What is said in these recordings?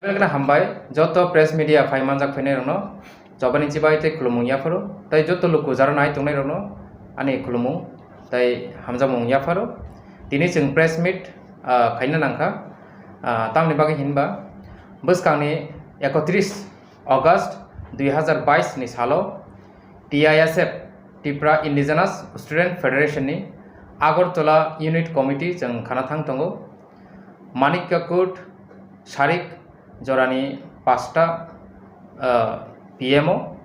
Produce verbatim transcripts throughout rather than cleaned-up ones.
Belkana hambai, joto press media phai manjak phainai rokno, chobani chibai tei khulumung yapharo, tei joto luku jara nai tongnai rokno ani khulumung tei hamjakmung yapharo. Tini chwng press meet, ah, khaina nangkha, ah, tamni bagwi hinba bwskangni ekotris August dui hazar bais ni salo T I S F, Tripura Indigenous Student Federation ni Agartala Unit Committee chwng khana thang tongo. Manikya Kut sarik jorani pasta, ah, P M o.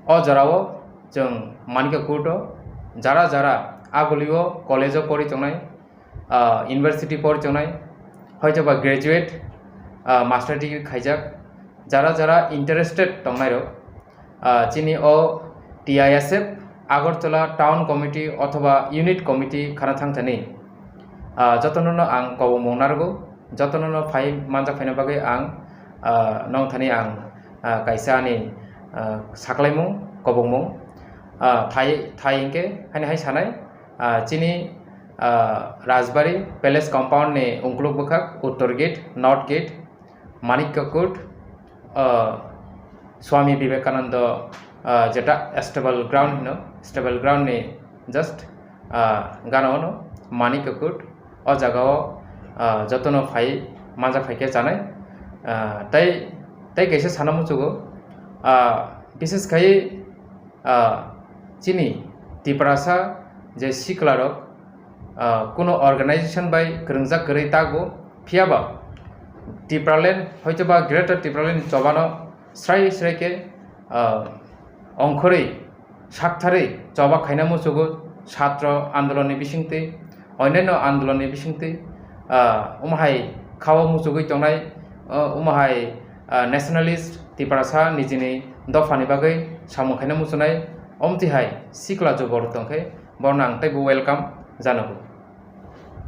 O jorao chwng Manikya Kut o jara jara agulio college o pori tongnai, ah, university pori tongnai, hoitoba graduate, ah, master degree khaijak, jara jara interested tongnai rok, ah, chini o T I S F Agartala Town Committee othoba Unit Committee khana thang thani, ah, jotono no ang kobongmung narwgo, jotono no phai manjak phaina bagwi ang, ah, nong thani ang, ah, kaisa ani, ah, saklaimung, kobongmung, ah, thai, thai hinkhe haini hai sanai, ah, chini, ah, Rajbari Palace compound ni ungkuluk bwkhak, uttor gate, north gate, Manikya Kut, ah, Swami Vivekananda, ah, jeta stable ground hino, stable ground ni just, ah, gana ono Manikya Kut, o jaga o, ah, jotono phai manjak phaikhe chanai, ah, tei, tei kaisa sana muchugo, ah, bises khai, ah, chini Tiprasa je siklarok, ah, kuno organization bai kwrwngjak kwrwi takbo, phiyaba Tipraland hoitoba Greater Tipraland ni chobano srai srai khe, ah, ongkhorwi saktharwi choba khaina muchugo, satro andolon ni bisingtwi, onyanno andolon ni bisingtwi, ah, omo hai khao muchugwi tongnai, ah, omo hai, ah, nationalist Tiprasa nijini dophani bagwi samung khaina muchunai, omtwi hai sikla jubor tongkhe borno ang teibo welcome janogo.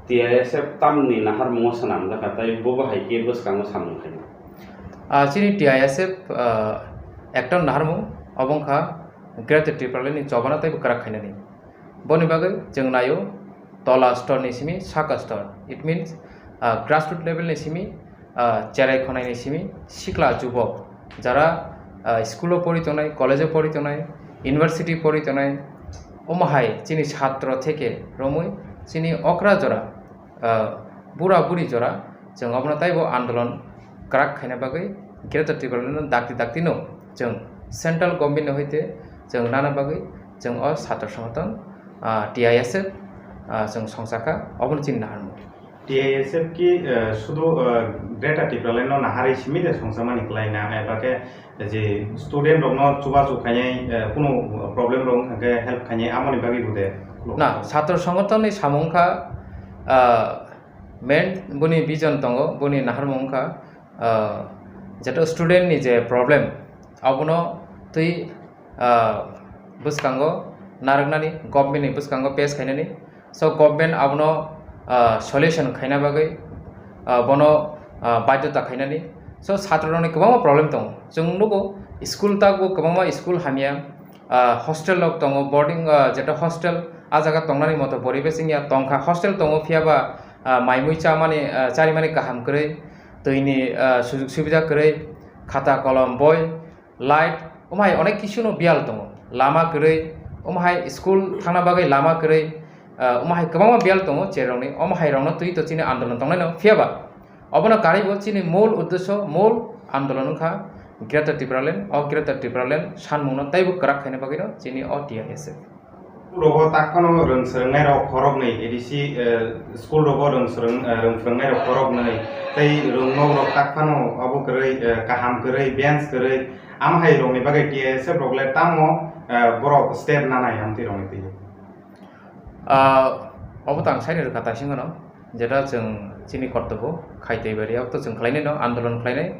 T I S F tamni naharmungo swnamjak kha, tei bobo hai khe bwskango samung khainai. Ah, chini T I S F, ah, ekta naharmung, obo wngkha Greater Tipraland ni chobano teibo kwrak khainani. Boni bagwi chwng naio tola stor ni simi saka stor, it means, ah, grassroot level ni simi, ah, cherai khonai ni simi sikla jubok jara, ah, school o pori tongnai, college o pori tongnai, university pori tongnai, omo hai chini satro theke romwi chini okra jora, ah, bura buri jora chwng obono taibo andolon kwrak khaina bagwi Greater Tipraland no dakti dakti no chwng central government ni hoite chwng nana bagwi chwng o satro songothon, ah, T I S F, ah, chwng songchakha, obono chini naharmung. T I S F ki, eh, sudu, eh, Greater Tipraland no naharwi simi de songsamani kwlai na, eba khe je student rokno chubachu khainai, eh, kunu problem rok wngkha khe help khainai, amoni bagwi bo de? Na, satro songothon ni samung kha, ah, main boni vision tongo, boni naharmung wngkha, ah, jeto student ni je problem, abono twi, ah, bwskango narwknani, government ni bwskango pass khainani. So, government abono, ah, solution khaina bagwi, ah, bono, ah, baidhyota khainani. So, satro rokni kwbangma problem tongo. Chwng nugo, school tago kwbangma school hamya, ah, hostel rok tongo, boarding, ah, jeto hostel, ah jaga tongnani moto poribesh wngya tongkha, hostel tongo, phiyaba, ah, maimui chamani, ah, charimani kaham kwrwi, twini, ah, sujug subida kwrwi, khata kolom, boi, light, omo hai onek kisu no biyal tongo, lama kwrwi, omo hai school thangna bagwi lama kwrwi, ah, omo hai kwbangma biyal tongo cherokni, omo hai rokno twi to chini andolon tongnai no, phiyaba obono karwi bo chini mol uddesho, mol andolon wngkha Greater Tipraland. O Greater Tipraland sanmungno teibo kwrak khaina bagwino chini o T I S F. Rogo tak phano rwng swrwngnai rok khoroknwi, A D C, eh, school rogo rwng swrwng, eh, rwng phwrwngnai rok khoroknwi, tei rwng nok rok tak phano abo kwrwi, eh, kaham kwrwi, bench kwrwi, am hai rokni bagwi T I S F rok le tamo, eh, borok step nanai amtwi rokni twi? Ah, obo to ang saini rwkha taisingano, jeta chwng chini kortobo khai tei bari, abo to chwng khlainai no, andolon khlainai.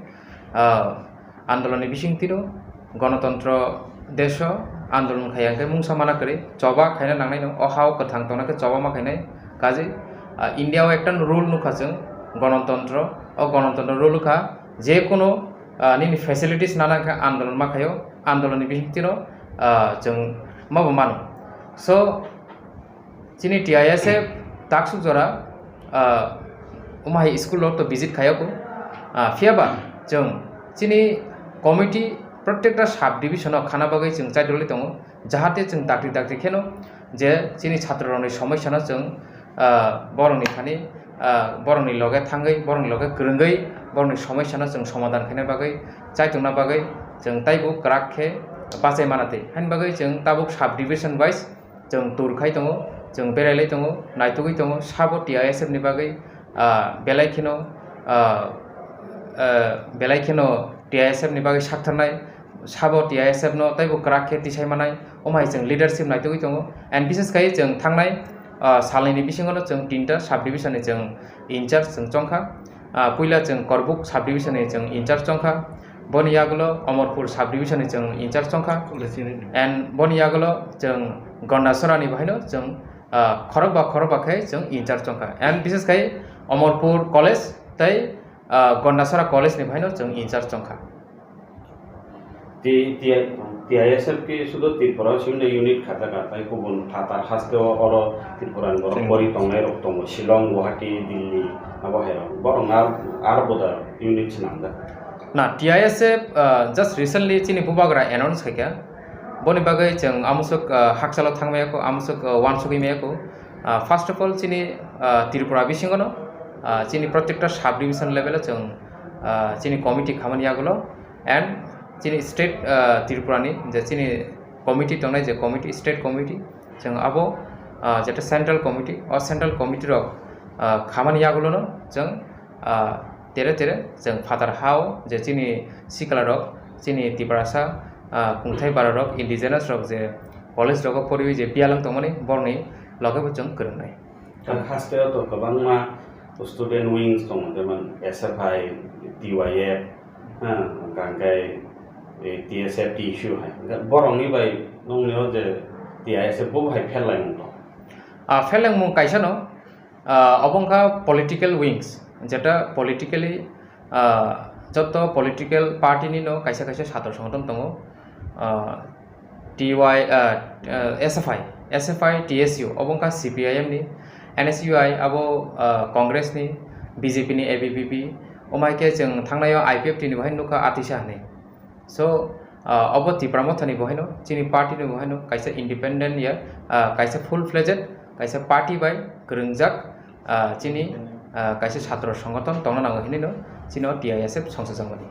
Ah, andolon ni bising tino gonotontro deso andolon khai hwnkhe mungsa mana kwrwi, choba khaina nangnai no, o ha o kwthang tongna khe choba ma khainai. Kaje, ah, India o ekta rule nukha chwng, gonotontro, o gonotontro rule kha, je kono, ah, nini facilities nana khe andolon ma khaio, andolon ni bising tino, ah, chwng ma bo mano. So, chini T I S F taksuk jora, ah, omo hai school rok to visit khaiyako, ah, phiyaba Chwng chini committee protekta sub division o khana bagwi chwng chaidolwi tongo, jahate chwng dakti dakti kheno je chini chhatro rokni somosya no chwng, ah, borokni thani, ah, borokni loge thangwi, borokni loge kwrwngwi, borokni somosya no chwng somadhan khaina bagwi, chaitongna bagwi chwng taibo kwrak khe bachai mana twi. Haini bagwi chwng tabuk sub division wise chwng tour khai tongo, chwng berai lai tongo, naitugwi tongo, sabo T I S F ni bagwi, ah, belai kheno, ah, ah, belai kheno T I S F ni bagwi saktharnai, sabo T I S F no teibo kwrak khe tisai manai, omo hai chwng leadership naitugwi tongo. And bises khai chwng thangnai, ah, salnwini bisingo no chwng tinta sub division ni chwng in charge chwng chongkha. Ah, puila chwng Korbuk sub division ni chwng in charge chongkha, boni yagulo Omorpur sub division ni chwng in charge chongkha, and boni yagulo chwng Gondasora ni bahaino chwng, ah, khorokba khorokba khe chwng in charge chongkha, and bises khai Omorpur college tei, ah, Gondasora college ni bahaino chwng in charge chongkha. T-, T-, T I S F ke sudo Tripura o simi unit khajakha, tai kubun phatar haste o oro Tripura ni borok pori tongnai rok tongo, Shillong, Guwahati, Delhi, abo hai rok. Borok no ar, ar boda unit swnamjak. Na, T I S F, ah, just recently chini bubagra announce khaikha. Boni bagwi chwng amusuk, ah, hakchalo thangmaya kho, amusuk, ah, wansugwi maya kho. Ah, first of all, chini, ah, Tripura bisingo no, ah, chini protekta sub division level o chwng, ah, chini committee khamani yagulo. And chini state, ah, Tripura ni je chini committee tongnai, je committee, state committee, chwng abo, ah, jeta central committee, o central committee rok, ah, khamani yagulo no chwng, ah, tere tere chwng phatar hao je chini sikla rok, chini Tiprasa, ah, kungthai bara rok, indigenous rok je college rogo poriwi je biyalwng tongmani borokni loge bo chwng kwrwngnai. Ang haste o to kwbangma student wings tongo, jemon S F I, T Y F, ha, hwnkhe, eh, T S F, T S U hai. Hwnkhe borokni bai nongni o je T I S F bo hai pherlaimung tongo. Ah, pherlaimung kaisa no, ah, obo wngkha political wings, jeta politically, ah, joto political party ni no kaisa kaisa satro songothon tongo. Ah, T Y, ah, ah, S F I, S F I, T S U, obo wngkha C P I M ni, N S U I abo, ah, Congress ni, B J P ni, A B V P, omo hai khe chwng thangnai o I P F T ni bo hai nukha Atisha hinwi. So, ah, obo Tipra Motha ni bo haino, chini party ni bo haino kaisa independent ya, ah, kaisa full fledged, kaisa party bai kwrwngjak, ah, chini, ah, kaisa satro songothon tongna nango hinwi no chini o T I S F songchajakmani.